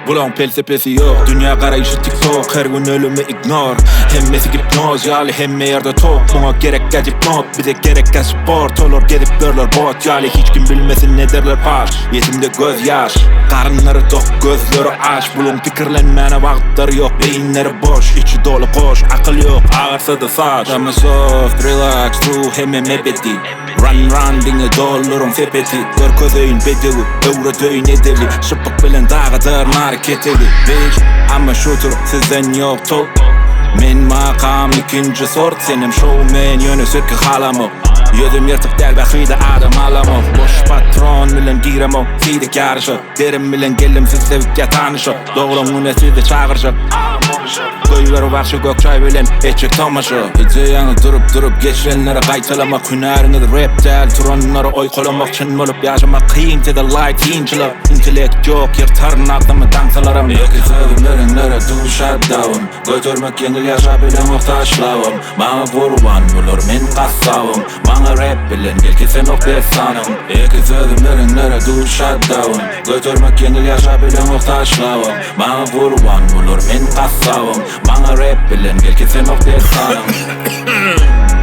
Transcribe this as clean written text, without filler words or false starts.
Bulaň pelsepesi ýok, dünýä garaýşy tiktok Her gün ölümi ignor, hemmesi gipnoz ýaly Hemme ýerde tok, muňa gerekkä dipnot Bize gerekkä sport, olar gezip ýörler bot ýaly Hiç kim bilmesin ederler paş, ýetimde göz ýaş Garynlary dok, gözleri aç, bulaň pikirlenmäne wagtlary ýok Beýinleri boş, içi doly goş, akyl ýok, agarsa-da saç Ama soft, relax, ruh hemem ebedi Run run diňe dolduryň sepeti Görkezeýin bedewi, öwredeýin edebi Şypbyk bilen dagadar nary ketegi Bitch, I'm a shooter, sizden ýok tolk Men makam ikinji sort, senem showman ýöne söki halamok Ýüzüm ýyrtyk däl bähbide adam alamok Boş patron bilen giremok siýdik ýaryşa Derim bilen geldim sizde bitýä tanyşa Doglan güne sizi çagyrjak Goýber wagşy gök çaý bilen etjek tomaşa Ideýaňyz durup durup geçenleri gaýtalamak Hünäriňiz rep däl turanlary oýkalamak Çyn bolup ýaşamak kyn size laýk synçylar Intellekt ýok ýyrtaryn agzymy daňsalaram Ýeke sözüm berenlere duşar dawum Götermek ýeňil ýaşap bileňok taşlabam Maňa gurban bular men gassabym Maňa rap bilen gel kesenok dessanyň Ýeke sözüm berenlere duşar dawum Götermek ýeňil ýaşap bileňok taşlabam Maňa gurban bular men gassabym Maňa rap bilen gel kesenok dessanyň.